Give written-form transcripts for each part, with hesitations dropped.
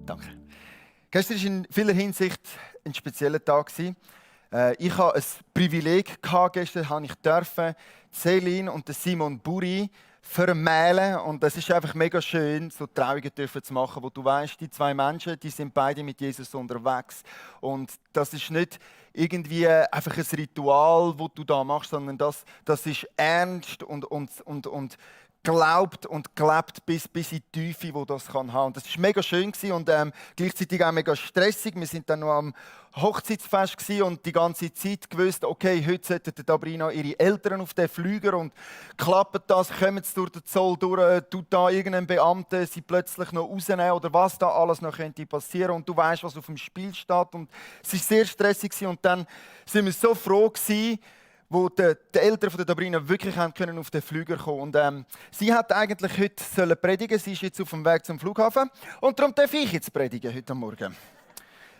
Danke. Gestern war in vieler Hinsicht ein spezieller Tag. Ich hatte ein Privileg. Gestern durfte ich Céline und Simon Buri vermählen. Und es ist einfach mega schön, so Trauungen zu machen, wo du weißt, die zwei Menschen, die sind beide mit Jesus unterwegs. Und das ist nicht irgendwie einfach ein Ritual, das du da machst, sondern das ist ernst und glaubt und gelebt bis in die Tiefe, wo das kann haben. Das war mega schön und gleichzeitig auch mega stressig. Wir sind dann noch am Hochzeitsfest und die ganze Zeit gewusst, okay, heute sollten Sabrina ihre Eltern auf den Flüger und klappt das, kommen sie durch den Zoll durch, tut da irgendein Beamter sie plötzlich noch rausnehmen oder was da alles noch könnte passieren und du weißt, was auf dem Spiel steht und es war sehr stressig und dann sind wir so froh gewesen, wo die Eltern von der Sabrina wirklich können auf den Flüger kommen. Und sie hat eigentlich heute predigen. Sie ist jetzt auf dem Weg zum Flughafen. Und darum darf ich jetzt predigen heute Morgen.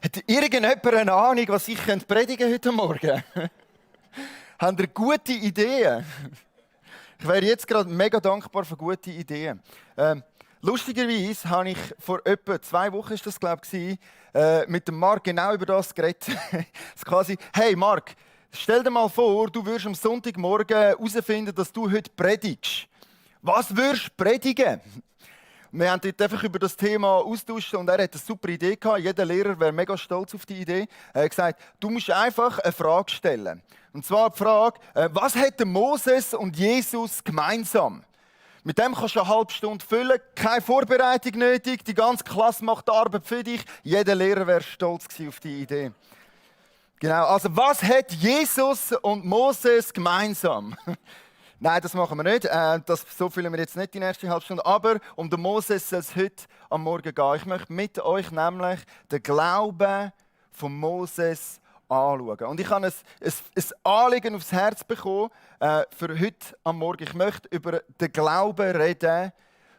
Hat irgendjemand eine Ahnung, was ich predigen heute Morgen? Habt ihr gute Ideen? Ich wäre jetzt gerade mega dankbar für gute Ideen. Lustigerweise habe ich vor etwa 2 Wochen, ist das, glaube ich, mit dem Marc genau über das geredet. Das quasi, hey Marc, stell dir mal vor, du würdest am Sonntagmorgen herausfinden, dass du heute predigst. Was würdest du predigen? Wir haben dort einfach über das Thema austauscht und er hat eine super Idee gehabt. Jeder Lehrer wäre mega stolz auf die Idee. Er hat gesagt, du musst einfach eine Frage stellen. Und zwar die Frage, was hätten Moses und Jesus gemeinsam? Mit dem kannst du eine halbe Stunde füllen, keine Vorbereitung nötig, die ganze Klasse macht die Arbeit für dich. Jeder Lehrer wäre stolz auf die Idee. Genau, also was hat Jesus und Moses gemeinsam? Nein, das machen wir nicht. So füllen wir jetzt nicht die nächste halbe Stunde. Aber um den Moses soll es heute am Morgen gehen. Ich möchte mit euch nämlich den Glauben von Moses anschauen. Und ich habe ein Anliegen aufs Herz bekommen für heute am Morgen. Ich möchte über den Glauben reden,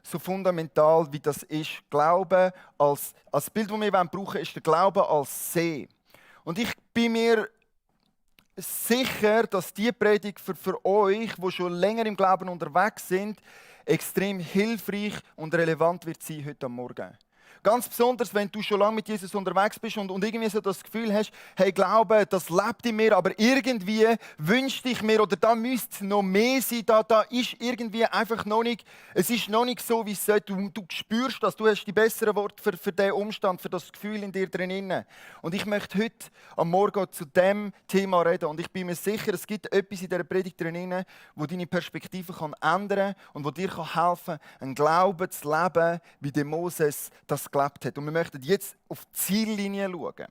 so fundamental wie das ist. Glauben als Bild, das wir brauchen wollen, ist der Glaube als See. Und ich bin mir sicher, dass diese Predigt für euch, die schon länger im Glauben unterwegs sind, extrem hilfreich und relevant wird sein heute Morgen. Ganz besonders, wenn du schon lange mit Jesus unterwegs bist und irgendwie so das Gefühl hast, hey, Glaube, das lebt in mir, aber irgendwie wünschte ich mir, oder da müsste noch mehr sein, da ist irgendwie einfach noch nicht, es ist noch nicht so, wie es sollte. Du spürst das, du hast die besseren Worte für diesen Umstand, für das Gefühl in dir drin. Und ich möchte heute am Morgen zu diesem Thema reden und ich bin mir sicher, es gibt etwas in dieser Predigt drin, wo deine Perspektive ändern kann und wo dir helfen kann, einen Glauben zu leben, wie der Moses das gelebt hat. Und wir möchten jetzt auf die Ziellinie schauen.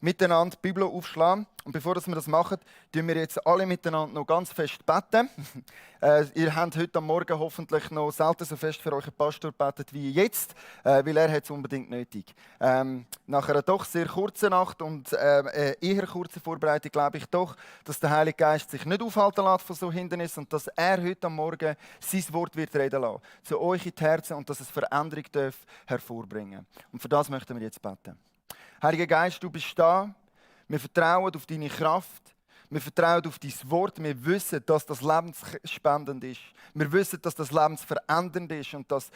Miteinander die Bibel aufschlagen. Und bevor wir das machen, tun wir jetzt alle miteinander noch ganz fest beten. Ihr habt heute am Morgen hoffentlich noch selten so fest für euren Pastor gebetet wie jetzt, weil er es unbedingt nötig. Nach einer doch sehr kurzen Nacht und eher kurzen Vorbereitung glaube ich doch, dass der Heilige Geist sich nicht aufhalten lässt von so Hindernissen und dass er heute am Morgen sein Wort wird reden lassen, zu euch in die Herzen und dass es Veränderung hervorbringen darf. Und für das möchten wir jetzt beten. Heiliger Geist, du bist da. Wir vertrauen auf deine Kraft. Wir vertrauen auf dein Wort. Wir wissen, dass das lebensspendend ist. Wir wissen, dass das lebensverändernd ist und dass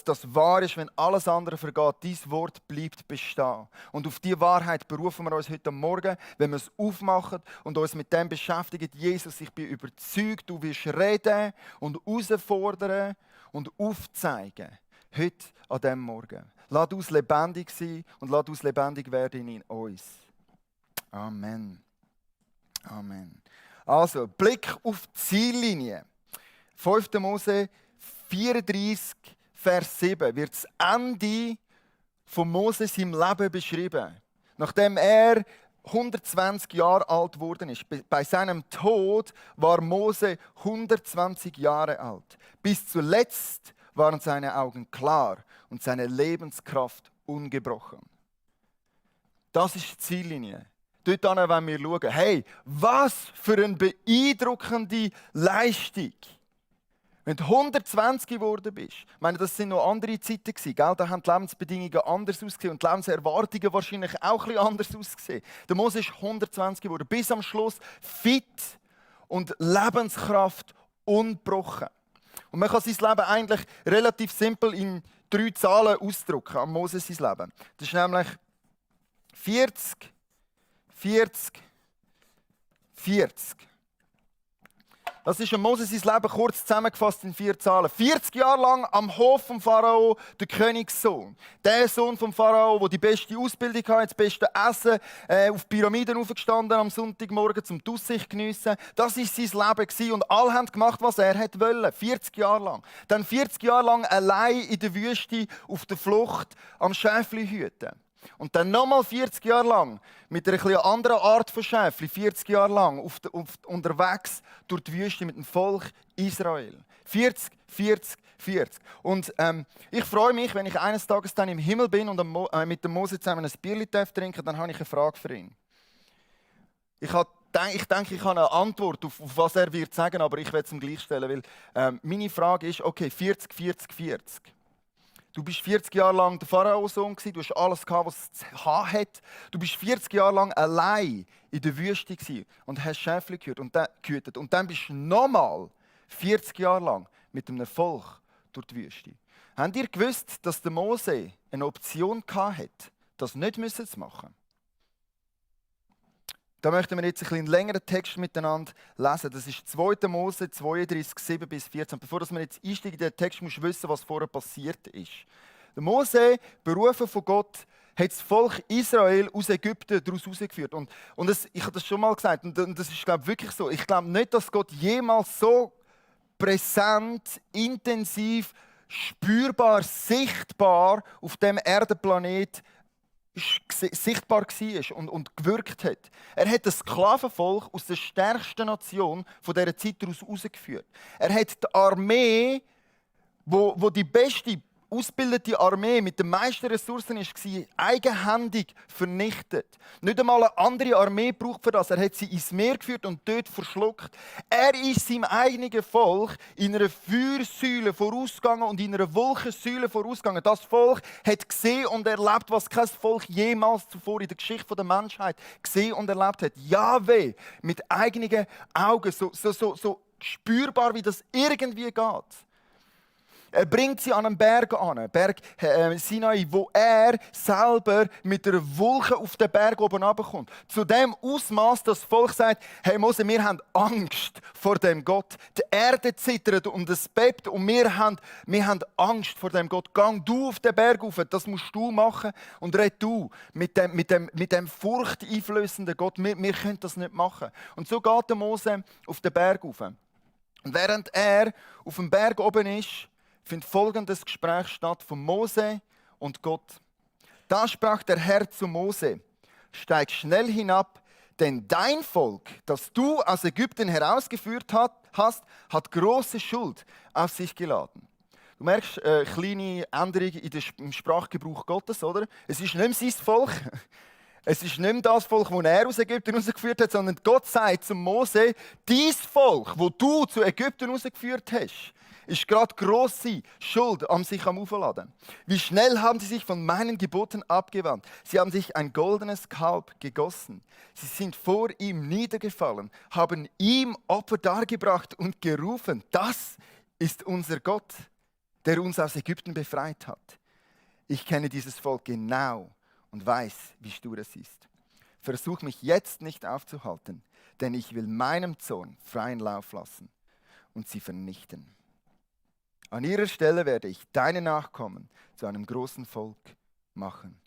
das wahr ist, wenn alles andere vergeht. Dein Wort bleibt bestehen. Und auf diese Wahrheit berufen wir uns heute Morgen, wenn wir es aufmachen und uns mit dem beschäftigen. Jesus, ich bin überzeugt, du wirst reden und herausfordern und aufzeigen. Heute an diesem Morgen. Lass uns lebendig sein und lass uns lebendig werden in uns. Amen. Amen. Also, Blick auf die Ziellinie. 5. Mose 34, Vers 7 wird das Ende von Moses im Leben beschrieben. Nachdem er 120 Jahre alt geworden ist. Bei seinem Tod war Mose 120 Jahre alt. Bis zuletzt waren seine Augen klar und seine Lebenskraft ungebrochen. Das ist die Ziellinie. Dort wollen wir schauen, hey, was für eine beeindruckende Leistung. Wenn du 120 geworden bist, ich meine, das sind noch andere Zeiten gewesen, gell? Da haben die Lebensbedingungen anders ausgesehen und die Lebenserwartungen wahrscheinlich auch ein bisschen anders ausgesehen. Der Mose ist 120 geworden, bis am Schluss fit und Lebenskraft ungebrochen. Und man kann sein Leben eigentlich relativ simpel in 3 Zahlen ausdrücken an Moses sein Leben. Das ist nämlich 40, 40, 40. Das ist Moses sein Leben kurz zusammengefasst in 4 Zahlen. 40 Jahre lang am Hof vom Pharao, der Königssohn. Der Sohn vom Pharao, der die beste Ausbildung hatte, das beste Essen, auf Pyramiden aufgestanden am Sonntagmorgen zum die Aussicht geniessen. Das war sein Leben und alle haben gemacht, was er wollte. 40 Jahre lang. Dann 40 Jahre lang allein in der Wüste auf der Flucht am Schäfli hüten. Und dann nochmal 40 Jahre lang mit einer etwas anderen Art von Schäfli, 40 Jahre lang unterwegs durch die Wüste mit dem Volk Israel. 40, 40, 40. Und ich freue mich, wenn ich eines Tages dann im Himmel bin und mit dem Mose zusammen ein Bierli trinke, dann habe ich eine Frage für ihn. Ich denke, ich habe eine Antwort auf was er wird sagen, aber ich werde es ihm gleich stellen, weil meine Frage ist, okay, 40, 40, 40. Du bist 40 Jahre lang der Pharao-Sohn, du hast alles gehabt, was es zu haben hat. Du bist 40 Jahre lang allein in der Wüste und hast Schäfli gehütet. Und dann bist du nochmal 40 Jahre lang mit einem Volk durch die Wüste. Habt ihr gewusst, dass der Mose eine Option hatte, das nicht zu machen? Da möchten wir jetzt einen längeren Text miteinander lesen. Das ist 2. Mose 32, 7 bis 14. Bevor wir jetzt einsteigen in den Text, musst du wissen, was vorher passiert ist. Der Mose, berufen von Gott, hat das Volk Israel aus Ägypten daraus herausgeführt. Ich habe das schon mal gesagt, und das ist, glaube ich, wirklich so. Ich glaube nicht, dass Gott jemals so präsent, intensiv, spürbar, sichtbar auf dem Erdenplanet sichtbar war und gewirkt hat. Er hat das Sklavenvolk aus der stärksten Nation von dieser Zeit herausgeführt. Er hat die Armee, wo die beste ausgebildete Armee mit den meisten Ressourcen war, eigenhändig vernichtet. Nicht einmal eine andere Armee braucht für das. Er hat sie ins Meer geführt und dort verschluckt. Er ist seinem eigenen Volk in einer Feuersäule vorausgegangen und in einer Wolkensäule vorausgegangen. Das Volk hat gesehen und erlebt, was kein Volk jemals zuvor in der Geschichte der Menschheit gesehen und erlebt hat. Jahwe mit eigenen Augen, so spürbar, wie das irgendwie geht. Er bringt sie an einen Berg an, Berg Sinai, wo er selber mit einer Wolke auf den Berg oben runterkommt. Zu dem Ausmaß, dass das Volk sagt, hey Mose, wir haben Angst vor dem Gott. Die Erde zittert und es bebt und wir haben Angst vor dem Gott. Gang du auf den Berg rauf, das musst du machen und red du mit dem furchteinflößenden Gott. Wir können das nicht machen. Und so geht der Mose auf den Berg rauf. Und während er auf dem Berg oben ist, findet folgendes Gespräch statt von Mose und Gott. Da sprach der Herr zu Mose: Steig schnell hinab, denn dein Volk, das du aus Ägypten herausgeführt hast, hat große Schuld auf sich geladen. Du merkst eine kleine Änderung im Sprachgebrauch Gottes, oder? Es ist nicht mehr sein Volk. Es ist nicht mehr das Volk, das er aus Ägypten herausgeführt hat, sondern Gott sagt zu Mose: Dies Volk, das du zu Ägypten herausgeführt hast, ist gerade grosse Schuld an sich am Aufladen. Wie schnell haben sie sich von meinen Geboten abgewandt. Sie haben sich ein goldenes Kalb gegossen. Sie sind vor ihm niedergefallen, haben ihm Opfer dargebracht und gerufen: Das ist unser Gott, der uns aus Ägypten befreit hat. Ich kenne dieses Volk genau und weiß, wie stur es ist. Versuch mich jetzt nicht aufzuhalten, denn ich will meinem Zorn freien Lauf lassen und sie vernichten. An ihrer Stelle werde ich deine Nachkommen zu einem großen Volk machen.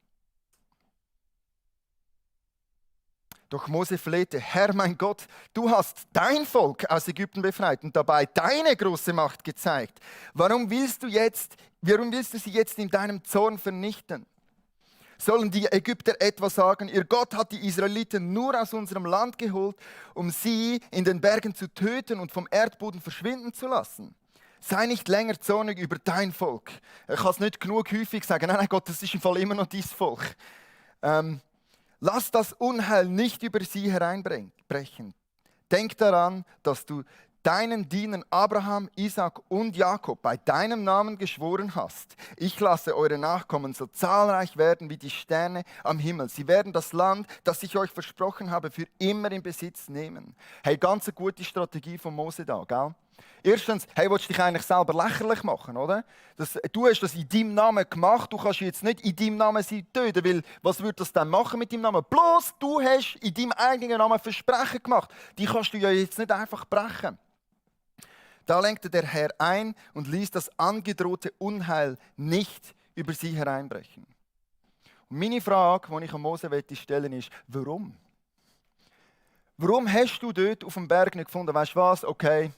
Doch Mose flehte: Herr mein Gott, du hast dein Volk aus Ägypten befreit und dabei deine große Macht gezeigt. Warum willst du sie jetzt in deinem Zorn vernichten? Sollen die Ägypter etwa sagen, ihr Gott hat die Israeliten nur aus unserem Land geholt, um sie in den Bergen zu töten und vom Erdboden verschwinden zu lassen? Sei nicht länger zornig über dein Volk. Ich kann es nicht genug häufig sagen. Nein, Gott, das ist im Fall immer noch dein Volk. Lass das Unheil nicht über sie hereinbrechen. Denk daran, dass du deinen Dienern Abraham, Isaak und Jakob bei deinem Namen geschworen hast. Ich lasse eure Nachkommen so zahlreich werden wie die Sterne am Himmel. Sie werden das Land, das ich euch versprochen habe, für immer in Besitz nehmen. Hey, ganz eine gute Strategie von Mose da, gell? Erstens, hey, willst du dich eigentlich selber lächerlich machen, oder? Du hast das in deinem Namen gemacht, du kannst jetzt nicht in deinem Namen sie töten, weil was würde das dann machen mit deinem Namen? Bloß du hast in deinem eigenen Namen Versprechen gemacht. Die kannst du ja jetzt nicht einfach brechen. Da lenkte der Herr ein und ließ das angedrohte Unheil nicht über sie hereinbrechen. Und meine Frage, die ich an Mose stellen möchte, ist, warum? Warum hast du dort auf dem Berg nicht gefunden, weißt du was, okay,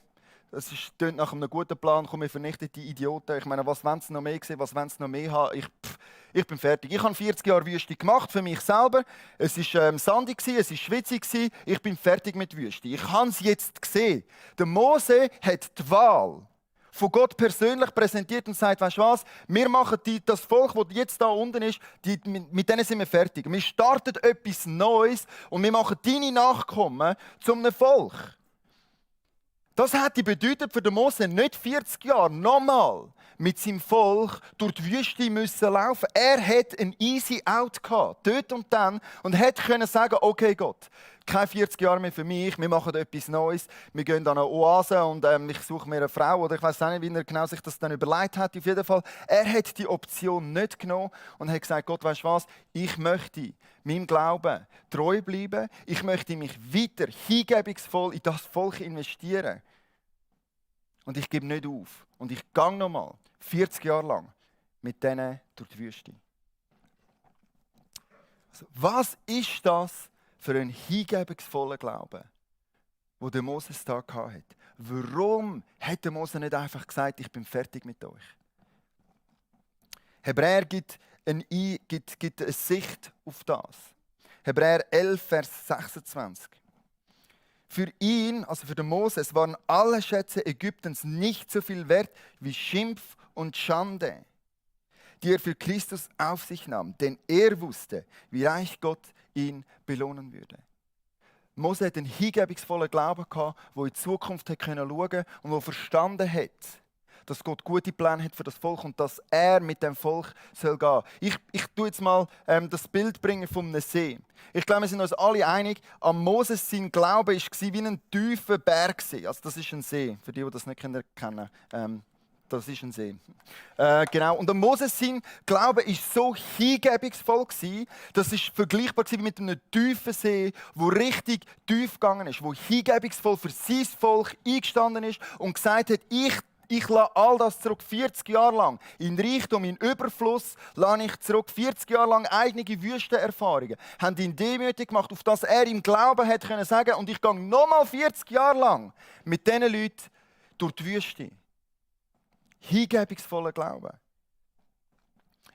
das klingt nach einem guten Plan, komm, wir vernichten die Idioten. Ich meine, was wollen sie noch mehr sehen, was wollen sie noch mehr haben? Ich bin fertig. Ich habe 40 Jahre Wüste gemacht für mich selber. Es war sandig, es war schwitzig. Ich bin fertig mit Wüste. Ich habe es jetzt gesehen. Der Mose hat die Wahl von Gott persönlich präsentiert und sagt, weißt du was, wir machen das Volk, das jetzt da unten ist, mit denen sind wir fertig. Wir starten etwas Neues und wir machen deine Nachkommen zum Volk. Das hätte bedeutet für den Mose nicht 40 Jahre nochmal mit seinem Volk durch die Wüste müssen laufen. Er hat ein easy out gehabt, dort und dann, und hätte können sagen, okay Gott, keine 40 Jahre mehr für mich, wir machen etwas Neues, wir gehen an eine Oase und ich suche mir eine Frau, oder ich weiß auch nicht, wie er genau sich das dann überlegt hat. Auf jeden Fall, er hat die Option nicht genommen und hat gesagt, Gott, weißt du was, ich möchte meinem Glauben treu bleiben, ich möchte mich weiter hingebungsvoll in das Volk investieren. Und ich gebe nicht auf. Und ich gehe nochmal 40 Jahre lang mit denen durch die Wüste. Also, was ist das für ein hingebungsvoller Glaube, wo der Moses da hatte? Warum hat der Mose nicht einfach gesagt, ich bin fertig mit euch? Hebräer gibt eine Sicht auf das. Hebräer 11, Vers 26. Für ihn, also für den Moses, waren alle Schätze Ägyptens nicht so viel wert wie Schimpf und Schande, die er für Christus auf sich nahm, denn er wusste, wie reich Gott ihn belohnen würde. Mose hat einen hingebungsvollen Glauben gehabt, der in die Zukunft schauen konnte und der verstanden hat, dass Gott gute Pläne hat für das Volk und dass er mit dem Volk soll gehen. Ich tue jetzt mal das Bild bringen von einem See. Ich glaube, wir sind uns alle einig, an Moses sein Glaube war wie ein tiefer Bergsee. Also das ist ein See, für die das nicht kennen. Das ist ein See. Genau. Und an Moses sein Glaube war so hingebungsvoll, das ist vergleichbar mit einem tiefen See, wo richtig tief gegangen ist, wo hingebungsvoll für sein Volk eingestanden ist und gesagt hat, ich lasse all das zurück, 40 Jahre lang. In Reichtum, in Überfluss lasse ich zurück. 40 Jahre lang eigene Wüstenerfahrungen. Haben ihn demütig gemacht, auf das er im Glauben hat können sagen, und ich gehe nochmal 40 Jahre lang mit diesen Leuten durch die Wüste. Hingebungsvoller Glaube.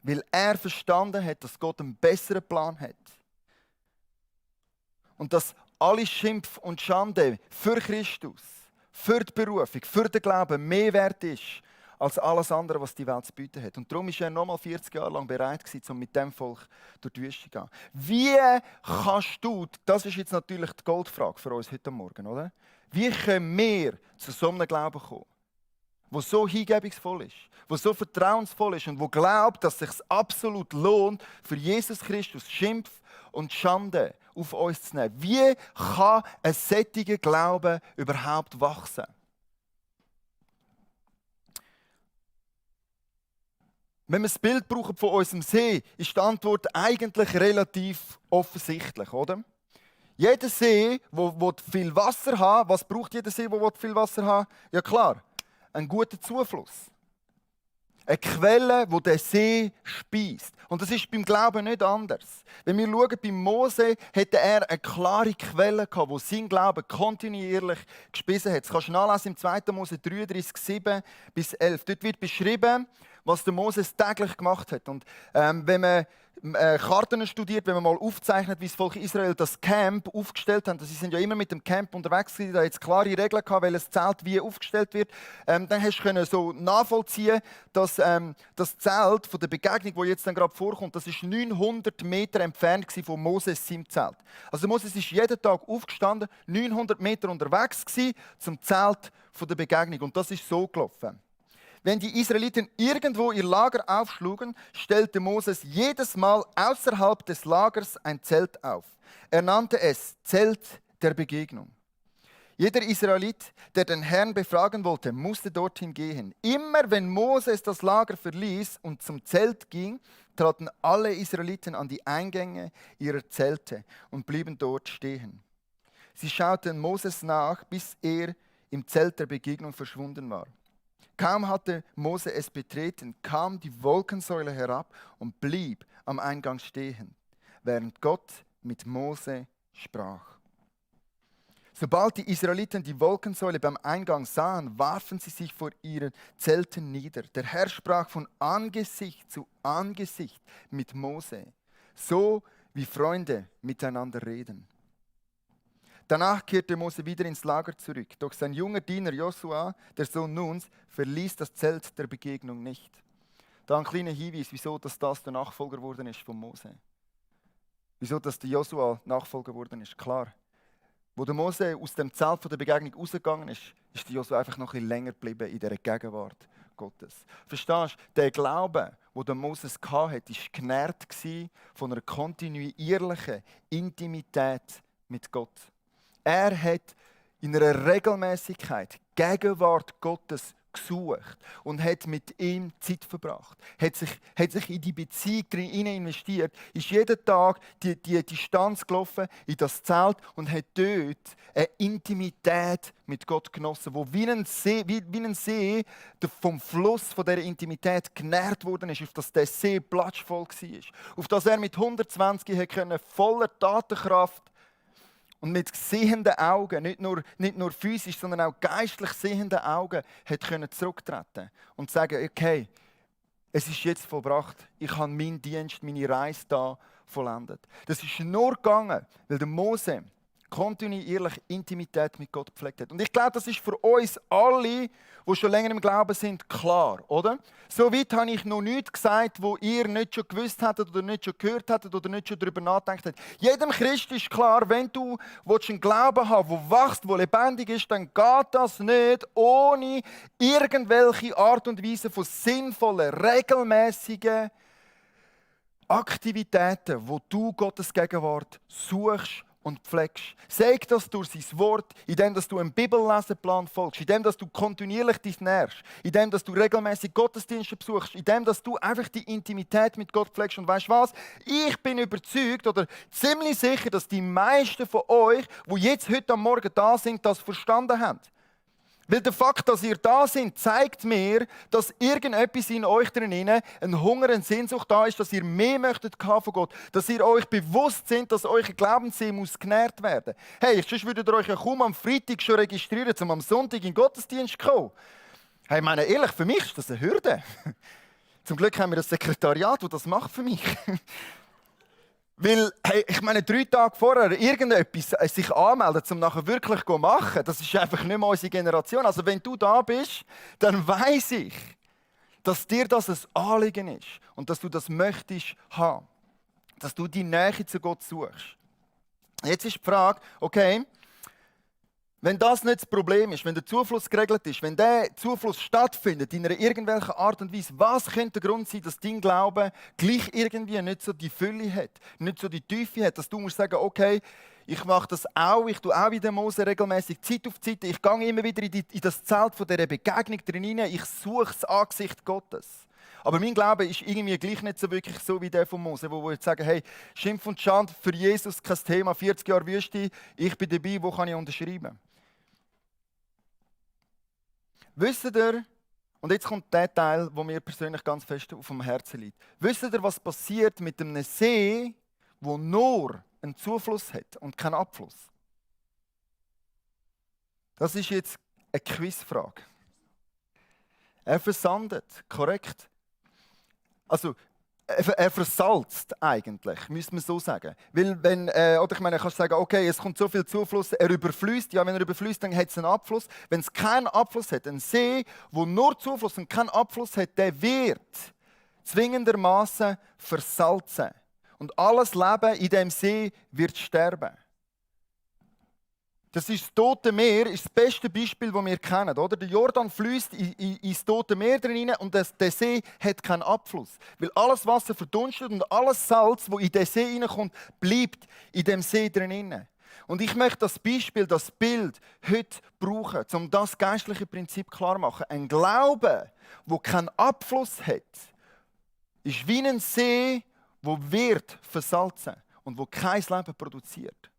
Weil er verstanden hat, dass Gott einen besseren Plan hat. Und dass alle Schimpf und Schande für Christus, für die Berufung, für den Glauben mehr wert ist als alles andere, was die Welt zu bieten hat. Und darum war er nochmal 40 Jahre lang bereit, um mit dem Volk durch die Wüste zu gehen. Wie kannst du, das ist jetzt natürlich die Goldfrage für uns heute Morgen, oder? Wie können wir zu so einem Glauben kommen, der so hingebungsvoll ist, der so vertrauensvoll ist und der glaubt, dass es sich absolut lohnt, für Jesus Christus Schimpf und Schande auf uns zu nehmen. Wie kann ein solcher Glaube überhaupt wachsen? Wenn wir das Bild brauchen von unserem See, ist die Antwort eigentlich relativ offensichtlich, oder? Jeder See, der viel Wasser hat, was braucht jeder See, der viel Wasser hat? Ja klar, einen guten Zufluss. Eine Quelle, die den See speist. Und das ist beim Glauben nicht anders. Wenn wir schauen, bei Mose hatte er eine klare Quelle, wo sein Glaube kontinuierlich gespissen hat. Das kannst du nachlesen im 2. Mose 33, 7 bis 11. Dort wird beschrieben, was der Moses täglich gemacht hat. Und wenn man Karten studiert, wenn man mal aufzeichnet, wie das Volk Israel das Camp aufgestellt hat, sie sind ja immer mit dem Camp unterwegs gewesen, da jetzt klare Regeln gehabt, welches Zelt wie aufgestellt wird, dann hast du so nachvollziehen, dass das Zelt von der Begegnung, wo jetzt dann gerade vorkommt, das ist 900 Meter entfernt von Moses seinem Zelt. Also Moses ist jeden Tag aufgestanden, 900 Meter unterwegs gewesen, zum Zelt von der Begegnung, und das ist so gelaufen. Wenn die Israeliten irgendwo ihr Lager aufschlugen, stellte Moses jedes Mal außerhalb des Lagers ein Zelt auf. Er nannte es Zelt der Begegnung. Jeder Israelit, der den Herrn befragen wollte, musste dorthin gehen. Immer wenn Moses das Lager verließ und zum Zelt ging, traten alle Israeliten an die Eingänge ihrer Zelte und blieben dort stehen. Sie schauten Moses nach, bis er im Zelt der Begegnung verschwunden war. Kaum hatte Mose es betreten, kam die Wolkensäule herab und blieb am Eingang stehen, während Gott mit Mose sprach. Sobald die Israeliten die Wolkensäule beim Eingang sahen, warfen sie sich vor ihren Zelten nieder. Der Herr sprach von Angesicht zu Angesicht mit Mose, so wie Freunde miteinander reden. Danach kehrte Mose wieder ins Lager zurück, doch sein junger Diener Josua, der Sohn Nuns, verließ das Zelt der Begegnung nicht. Da ein kleiner Hinweis, wieso das der Nachfolger geworden ist von Mose. Wieso das der Josua Nachfolger geworden ist, klar. Wo der Mose aus dem Zelt der Begegnung rausgegangen ist, ist der Josua einfach noch ein bisschen länger geblieben in dieser Gegenwart Gottes. Verstehst du? Der Glaube, den der Moses hatte, war genährt von einer kontinuierlichen Intimität mit Gott. Er hat in einer Regelmäßigkeit die Gegenwart Gottes gesucht und hat mit ihm Zeit verbracht. Hat sich in die Beziehung investiert, ist jeden Tag die Distanz gelaufen in das Zelt und hat dort eine Intimität mit Gott genossen, wo wie ein See vom Fluss von dieser Intimität genährt worden ist, auf dass der See platschvoll war. Auf dass er mit 120 voller Tatenkraft und mit sehenden Augen, nicht nur physisch, sondern auch geistlich sehenden Augen, hat zurücktreten und sagen, okay, es ist jetzt vollbracht. Ich habe meinen Dienst, meine Reise da vollendet. Das ist nur gegangen, weil der Mose kontinuierlich Intimität mit Gott gepflegt hat. Und ich glaube, das ist für uns alle, die schon länger im Glauben sind, klar, oder? So weit habe ich noch nichts gesagt, wo ihr nicht schon gewusst hättet oder nicht schon gehört hättet oder nicht schon darüber nachgedacht hättet. Jedem Christ ist klar, wenn du einen Glauben haben willst, der wächst, der lebendig ist, dann geht das nicht ohne irgendwelche Art und Weise von sinnvollen, regelmäßigen Aktivitäten, wo du Gottes Gegenwart suchst und pflegst. Sag das durch sein Wort, indem du einen Bibellesenplan folgst, indem du kontinuierlich dich nährst, indem du regelmäßig Gottesdienste besuchst, indem du einfach die Intimität mit Gott pflegst. Und weißt du was? Ich bin überzeugt oder ziemlich sicher, dass die meisten von euch, die jetzt heute am Morgen da sind, das verstanden haben. Weil der Fakt, dass ihr da seid, zeigt mir, dass irgendetwas in euch drin, ein Hunger, eine Sehnsucht da ist, dass ihr mehr möchtet von Gott. Dass ihr euch bewusst seid, dass euer Glaubenssee muss genährt werden. Hey, sonst würdet ihr euch ja kaum am Freitag schon registrieren, um am Sonntag in den Gottesdienst zu kommen. Hey, ich meine ehrlich, für mich ist das eine Hürde. Zum Glück haben wir das Sekretariat, das das macht für mich. Weil, hey, ich meine, 3 Tage vorher irgendetwas sich anmelden, um nachher wirklich zu machen, das ist einfach nicht mehr unsere Generation. Also wenn du da bist, dann weiss ich, dass dir das ein Anliegen ist und dass du das möchtest haben. Dass du die Nähe zu Gott suchst. Jetzt ist die Frage, okay, wenn das nicht das Problem ist, wenn der Zufluss geregelt ist, wenn der Zufluss stattfindet in einer irgendwelchen Art und Weise, was könnte der Grund sein, dass dein Glaube gleich irgendwie nicht so die Fülle hat, nicht so die Tiefe hat, dass du musst sagen, okay, ich mache das auch, ich tue auch wie der Mose regelmäßig Zeit auf Zeit, ich gehe immer wieder in das Zelt von dieser Begegnung drin, ich suche das Angesicht Gottes. Aber mein Glaube ist irgendwie gleich nicht so wirklich so wie der von Mose, wo jetzt sagen, hey, Schimpf und Schande, für Jesus kein Thema, 40 Jahre Wüste, ich bin dabei, wo kann ich unterschreiben? Wisst ihr, und jetzt kommt der Teil, der mir persönlich ganz fest auf dem Herzen liegt. Wisst ihr, was passiert mit einem See, der nur einen Zufluss hat und keinen Abfluss? Das ist jetzt eine Quizfrage. Er versandet, korrekt. Also, er versalzt eigentlich, müsste man so sagen. Weil oder ich meine, kannst sagen, okay, es kommt so viel Zufluss, er überfließt. Ja, wenn er überfließt, dann hat es einen Abfluss. Wenn es keinen Abfluss hat, ein See, wo nur Zufluss und keinen Abfluss hat, der wird zwingendermaßen versalzen. Und alles Leben in dem See wird sterben. Das ist das Tote Meer, ist das beste Beispiel, das wir kennen. Oder? Der Jordan fließt ins Tote Meer drin und der See hat keinen Abfluss. Weil alles Wasser verdunstet und alles Salz, das in den See hineinkommt, bleibt in dem See drin. Und ich möchte das Beispiel, das Bild heute brauchen, um das geistliche Prinzip klar zu machen. Ein Glaube, der keinen Abfluss hat, ist wie ein See, der wird versalzen und wo kein Leben produziert.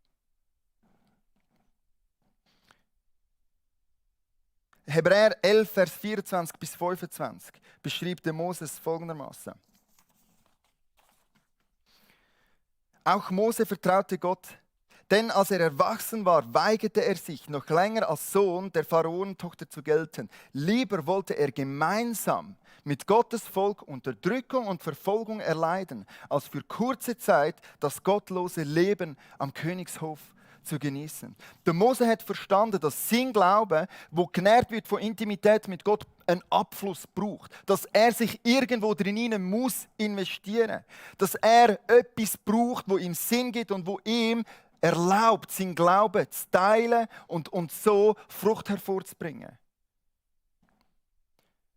Hebräer 11, Vers 24 bis 25 beschreibt der Moses folgendermaßen. Auch Mose vertraute Gott, denn als er erwachsen war, weigerte er sich, noch länger als Sohn der Pharaonentochter zu gelten. Lieber wollte er gemeinsam mit Gottes Volk Unterdrückung und Verfolgung erleiden, als für kurze Zeit das gottlose Leben am Königshof zu genießen. Der Mose hat verstanden, dass sein Glaube, wo genährt wird von Intimität mit Gott, einen Abfluss braucht. Dass er sich irgendwo drin muss investieren. Dass er etwas braucht, wo ihm Sinn gibt und wo ihm erlaubt, seinen Glauben zu teilen und so Frucht hervorzubringen.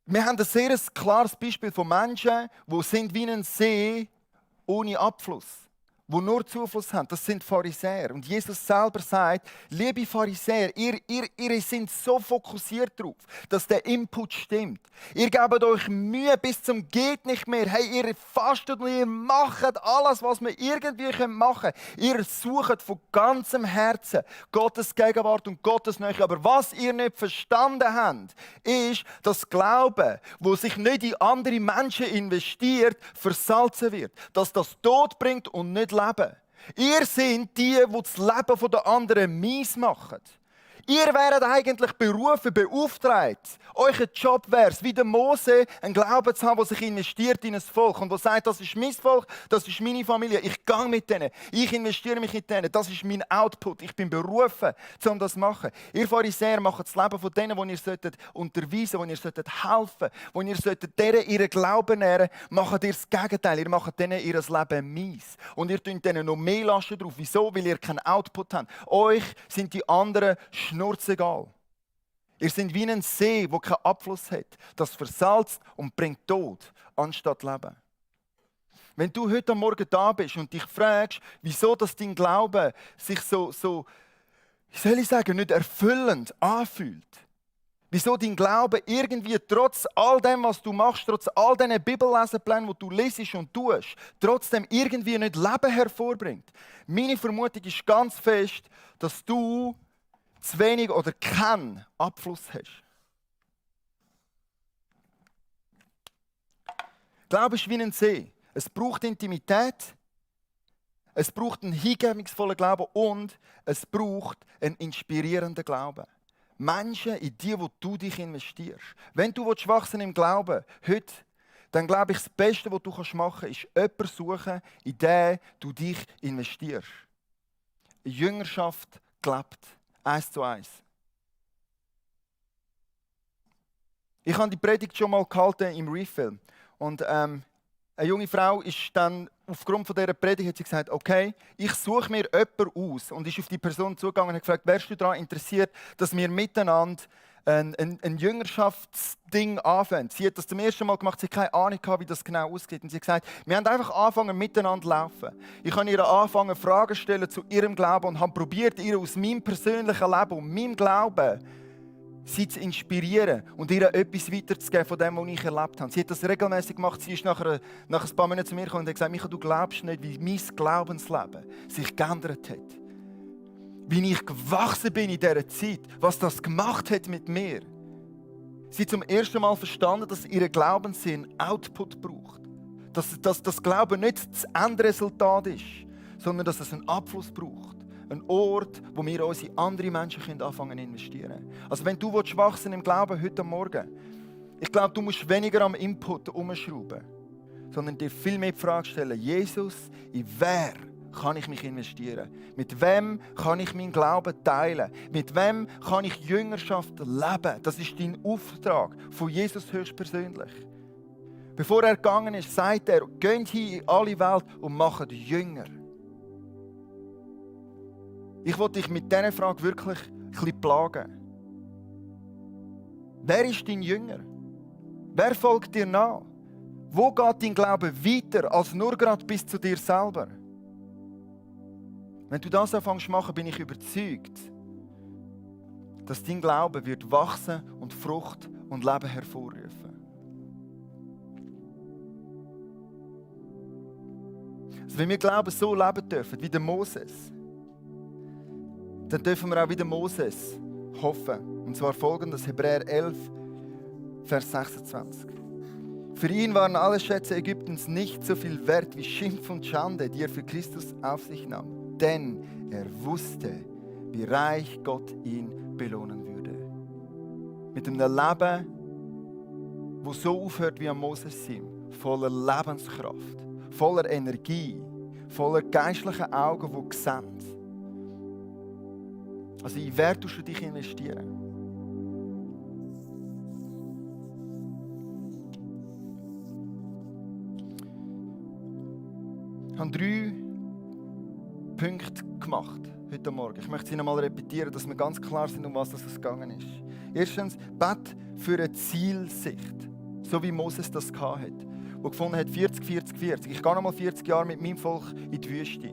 Wir haben ein sehr klares Beispiel von Menschen, die sind wie ein See ohne Abfluss, die nur Zufluss haben. Das sind Pharisäer. Und Jesus selber sagt, liebe Pharisäer, ihr seid so fokussiert darauf, dass der Input stimmt. Ihr gebt euch Mühe bis zum geht nicht mehr. Hey, ihr fastet und ihr macht alles, was wir irgendwie machen können. Ihr sucht von ganzem Herzen Gottes Gegenwart und Gottes Nähe. Aber was ihr nicht verstanden habt, ist, dass Glauben, wo sich nicht in andere Menschen investiert, versalzen wird. Dass das Tod bringt und nicht Leben. Ihr seid die das Leben der anderen mies machen. Ihr wäret eigentlich berufen, beauftragt. Euer Job wäre es, wie der Mose, einen Glauben zu haben, der sich investiert in ein Volk und der sagt, das ist mein Volk, das ist meine Familie, ich gehe mit denen, ich investiere mich in denen, das ist mein Output, ich bin berufen, um das zu machen. Ihr Pharisäer macht das Leben von denen, die ihr unterweisen solltet, die ihr helfen solltet, die ihr denen ihren Glauben nähren, macht ihr das Gegenteil, ihr macht denen ihr Leben mies. Und ihr tut denen noch mehr Lasten drauf. Wieso? Weil ihr keinen Output habt. Euch sind die anderen schnurzegal. Ihr seid wie ein See, der keinen Abfluss hat. Das versalzt und bringt Tod anstatt Leben. Wenn du heute Morgen da bist und dich fragst, wieso dass dein Glaube sich so, wie soll ich sagen, nicht erfüllend anfühlt. Wieso dein Glaube irgendwie trotz all dem, was du machst, trotz all diesen Bibellesenplänen, die du lesest und tust, trotzdem irgendwie nicht Leben hervorbringt. Meine Vermutung ist ganz fest, dass du zu wenig oder keinen Abfluss hast. Glaube ist wie ein See. Es braucht Intimität, es braucht einen hingebungsvollen Glauben und es braucht einen inspirierenden Glauben. Menschen, in die wo du dich investierst. Wenn du wachsen im Glauben heute, dann glaube ich, das Beste, was du machen kannst, ist jemanden suchen, in den du dich investierst. Jüngerschaft gelebt. 1:1. Ich habe die Predigt schon mal gehalten im Refill. Und eine junge Frau ist dann aufgrund von dieser Predigt hat sie gesagt, okay, ich suche mir jemanden aus. Und ist auf die Person zugegangen und hat gefragt, wärst du daran interessiert, dass wir miteinander ein Jüngerschaftsding anfangen. Sie hat das zum ersten Mal gemacht, sie hat keine Ahnung gehabt, wie das genau aussieht. Und sie hat gesagt, wir haben einfach angefangen, miteinander zu laufen. Ich habe ihr angefangen, Fragen zu stellen zu ihrem Glauben und habe probiert, ihr aus meinem persönlichen Leben und meinem Glauben sie zu inspirieren und ihr etwas weiterzugeben von dem, was ich erlebt habe. Sie hat das regelmäßig gemacht. Sie ist nach ein paar Monaten zu mir gekommen und hat gesagt, Micha, du glaubst nicht, wie mein Glaubensleben sich geändert hat. Wie ich gewachsen bin in dieser Zeit, was das gemacht hat mit mir. Sie hat zum ersten Mal verstanden, dass ihr Glaubenssinn Output braucht. Dass das Glauben nicht das Endresultat ist, sondern dass es einen Abfluss braucht. Ein Ort, wo wir uns in andere Menschen anfangen zu investieren. Also wenn du wachsen im Glauben heute Morgen, ich glaube, du musst weniger am Input herumschrauben, sondern dir viel mehr die Frage stellen, Jesus, in wer kann ich mich investieren? Mit wem kann ich meinen Glauben teilen? Mit wem kann ich Jüngerschaft leben? Das ist dein Auftrag von Jesus höchstpersönlich. Bevor er gegangen ist, sagt er, geht hin in alle Welt und macht Jünger. Ich wollte dich mit dieser Frage wirklich ein bisschen plagen. Wer ist dein Jünger? Wer folgt dir nach? Wo geht dein Glaube weiter als nur gerade bis zu dir selber? Wenn du das anfängst zu machen, bin ich überzeugt, dass dein Glaube wird wachsen und Frucht und Leben hervorrufen. Also wenn wir Glauben so leben dürfen, wie der Moses, dann dürfen wir auch wie der Moses hoffen. Und zwar folgendes, Hebräer 11, Vers 26. Für ihn waren alle Schätze Ägyptens nicht so viel wert wie Schimpf und Schande, die er für Christus auf sich nahm. Denn er wusste, wie reich Gott ihn belohnen würde. Mit einem Leben, das so aufhört wie am Moses sein, voller Lebenskraft, voller Energie, voller geistlicher Augen, die sehen. Also in Wert tust du dich investieren. Ich habe 3 Punkte gemacht heute Morgen. Ich möchte sie noch einmal repetieren, dass wir ganz klar sind, um was es gegangen ist. Erstens, bet für eine Zielsicht, so wie Moses das hatte, der gefunden hat, 40, 40, 40. Ich gehe noch mal 40 Jahre mit meinem Volk in die Wüste,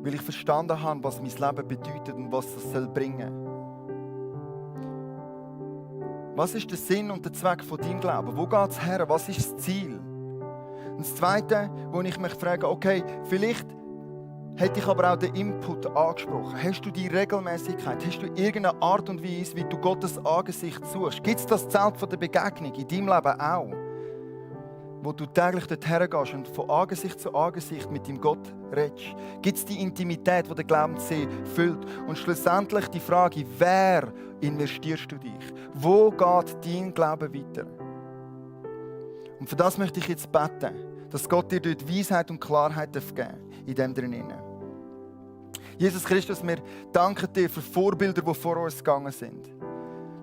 weil ich verstanden habe, was mein Leben bedeutet und was das bringen soll. Was ist der Sinn und der Zweck von deinem Glauben? Wo geht es her? Was ist das Ziel? Und das Zweite, wo ich mich frage, okay, vielleicht hätte ich aber auch den Input angesprochen. Hast du die Regelmäßigkeit? Hast du irgendeine Art und Weise, wie du Gottes Angesicht suchst? Gibt es das Zelt von der Begegnung in deinem Leben auch? Wo du täglich dorthin gehst und von Angesicht zu Angesicht mit deinem Gott redest? Gibt es die Intimität, die der Glaubenssee füllt? Und schlussendlich die Frage, wer investierst du dich? Wo geht dein Glaube weiter? Und für das möchte ich jetzt beten, dass Gott dir dort Weisheit und Klarheit geben darf, in dem drinnen. Jesus Christus, wir danken dir für Vorbilder, die vor uns gegangen sind.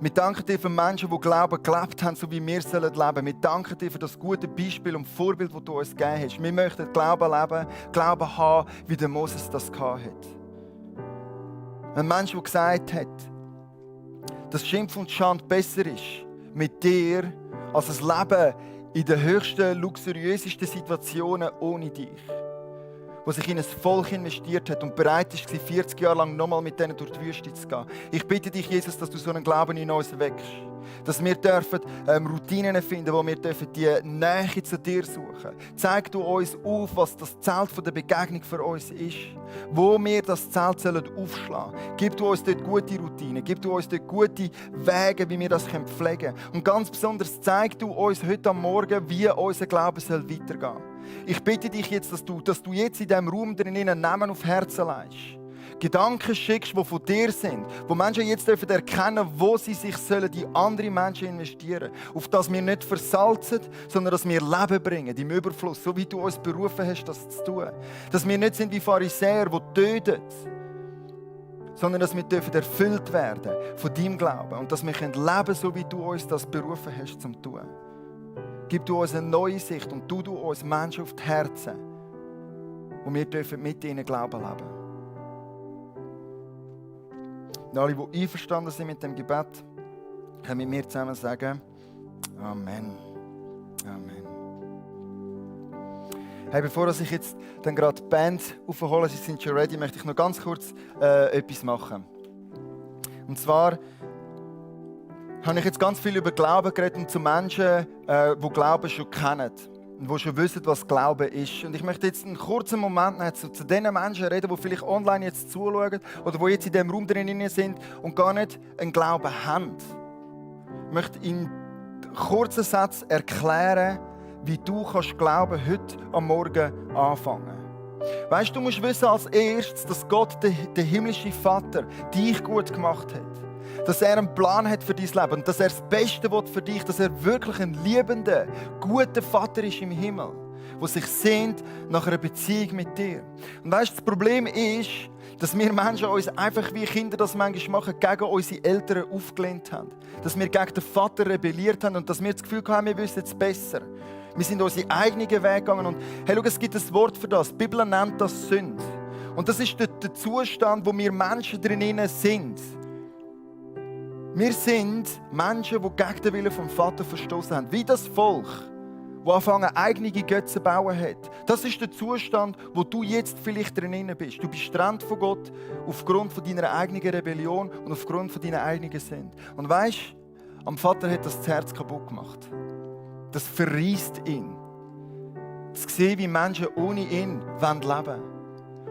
Wir danken dir für Menschen, die Glauben gelebt haben, so wie wir leben sollen. Wir danken dir für das gute Beispiel und Vorbild, das du uns gegeben hast. Wir möchten Glauben leben, Glauben haben, wie der Moses das hatte. Ein Mensch, der gesagt hat, dass Schimpf und Schande besser ist mit dir, als das Leben in den höchsten, luxuriösesten Situationen ohne dich. Der sich in ein Volk investiert hat und bereit war, 40 Jahre lang nochmal mit denen durch die Wüste zu gehen. Ich bitte dich, Jesus, dass du so einen Glauben in uns weckst. Dass wir dürfen, Routinen finden, wo wir dürfen die Nähe zu dir suchen. Zeig du uns auf, was das Zelt von der Begegnung für uns ist. Wo wir das Zelt aufschlagen sollen. Gib du uns dort gute Routinen. Gib du uns dort gute Wege, wie wir das pflegen können. Und ganz besonders zeig du uns heute am Morgen, wie unser Glaube weitergehen soll. Ich bitte dich jetzt, dass du jetzt in diesem Raum drinnen Namen auf Herzen legst. Gedanken schickst, die von dir sind. Wo Menschen jetzt erkennen dürfen, wo sie sich in andere Menschen investieren sollen. Auf das wir nicht versalzen, sondern dass wir Leben bringen, im Überfluss. So wie du uns berufen hast, das zu tun. Dass wir nicht sind wie Pharisäer, die töten. Sondern dass wir erfüllt werden von deinem Glauben. Und dass wir leben können, so wie du uns das berufen hast, zum tun. Gib du uns eine neue Sicht und tu du uns Menschen auf die Herzen, wo wir dürfen mit ihnen Glauben leben. Und alle, die einverstanden sind mit dem Gebet, können mit mir zusammen sagen, Amen. Amen. Hey, bevor ich jetzt dann gerade die Band aufhole, sie sind schon ready, möchte ich noch ganz kurz etwas machen. Und zwar habe ich jetzt ganz viel über Glauben geredet und zu Menschen, die Glauben schon kennen und die schon wissen, was Glauben ist. Und ich möchte jetzt einen kurzen Moment nehmen, zu den Menschen reden, die vielleicht online jetzt zuschauen oder die jetzt in diesem Raum drin sind und gar nicht einen Glauben haben. Ich möchte in kurzen Sätzen erklären, wie du kannst Glauben heute am Morgen anfangen. Weißt du, musst wissen als erstes, dass Gott, der himmlische Vater, dich gut gemacht hat. Dass er einen Plan hat für dein Leben und dass er das Beste will für dich, dass er wirklich ein liebender, guter Vater ist im Himmel, der sich sehnt nach einer Beziehung mit dir. Und weißt du, das Problem ist, dass wir Menschen uns einfach wie Kinder das manchmal machen, gegen unsere Eltern aufgelehnt haben. Dass wir gegen den Vater rebelliert haben und dass wir das Gefühl haben, wir wissen es besser. Wir sind unsere eigenen Wege gegangen und hey, schau, es gibt ein Wort für das. Die Bibel nennt das Sünde. Und das ist der Zustand, wo wir Menschen drinnen sind. Wir sind Menschen, die gegen den Willen vom Vater verstoßen haben. Wie das Volk, der anfangen, eigene Götzen zu bauen hat. Das ist der Zustand, wo du jetzt vielleicht drin bist. Du bist getrennt von Gott aufgrund von deiner eigenen Rebellion und aufgrund von deiner eigenen Sünde. Und weisst, am Vater hat das Herz kaputt gemacht. Das verreist ihn. Zu sehen, wie Menschen ohne ihn leben wollen.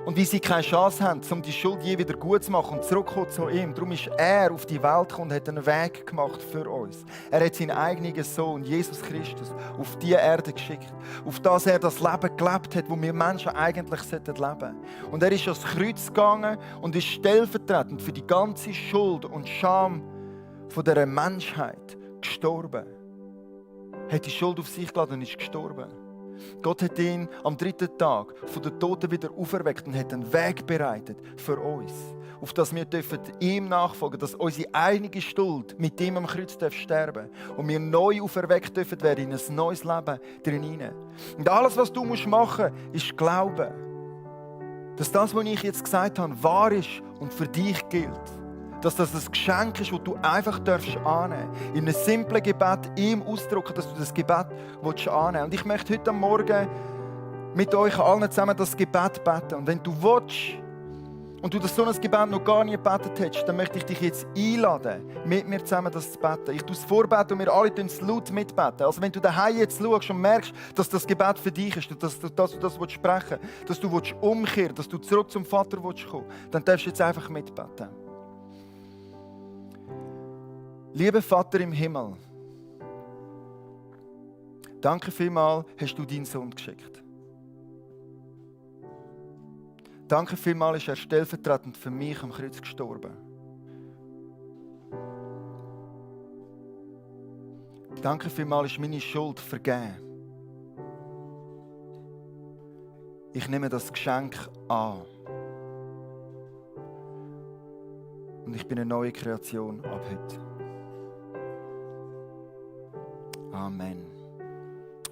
Und wie sie keine Chance haben, um die Schuld je wieder gut zu machen und zurückzukommen zu ihm. Darum ist er auf die Welt gekommen und hat einen Weg gemacht für uns. Er hat seinen eigenen Sohn, Jesus Christus, auf diese Erde geschickt. Auf das er das Leben gelebt hat, das wir Menschen eigentlich leben sollten. Und er ist ans Kreuz gegangen und ist stellvertretend für die ganze Schuld und Scham von dieser Menschheit gestorben. Er hat die Schuld auf sich geladen und ist gestorben. Gott hat ihn am 3. Tag von den Toten wieder auferweckt und hat einen Weg bereitet für uns. Auf das wir ihm nachfolgen dürfen, dass unsere eigene Schuld mit ihm am Kreuz sterben darf. Und wir neu auferweckt dürfen werden in ein neues Leben drin. Und alles, was du machen musst, ist glauben. Dass das, was ich jetzt gesagt habe, wahr ist und für dich gilt. Dass das ein Geschenk ist, das du einfach annehmen darfst. In einem simplen Gebet ihm ausdrücken, dass du das Gebet annehmen willst. Und ich möchte heute Morgen mit euch allen zusammen das Gebet beten. Und wenn du willst und du das so ein Gebet noch gar nie gebetet hast, dann möchte ich dich jetzt einladen, mit mir zusammen das zu beten. Ich tue es vorbeten und wir alle es laut mitbeten. Also wenn du daheim jetzt schaust und merkst, dass das Gebet für dich ist, dass du das sprechen willst, dass du umkehren willst, dass du zurück zum Vater kommen willst, dann darfst du jetzt einfach mitbeten. Lieber Vater im Himmel, danke vielmals, hast du deinen Sohn geschickt. Danke vielmals, ist er stellvertretend für mich am Kreuz gestorben. Danke vielmals, ist meine Schuld vergeben. Ich nehme das Geschenk an. Und ich bin eine neue Kreation ab heute. Amen.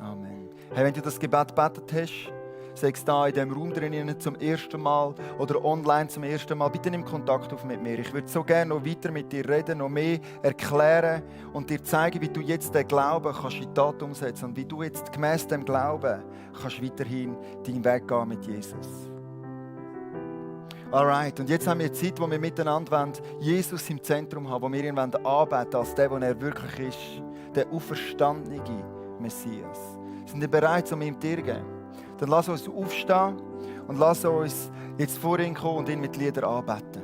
Amen. Hey, wenn du das Gebet gebetet hast, sei es da in diesem Raum drinnen zum ersten Mal oder online zum ersten Mal, bitte nimm Kontakt auf mit mir. Ich würde so gerne noch weiter mit dir reden, noch mehr erklären und dir zeigen, wie du jetzt den Glauben kannst in die Tat umsetzen und wie du jetzt gemäss dem Glauben kannst weiterhin deinen Weg gehen mit Jesus. Alright, und jetzt haben wir eine Zeit, wo wir miteinander Jesus im Zentrum haben, wo wir ihn anbeten als der er wirklich ist, der auferstandene Messias. Sind wir bereit, um ihm zu dienen? Dann lass uns aufstehen und lass uns jetzt vor ihn kommen und ihn mit Liedern anbeten.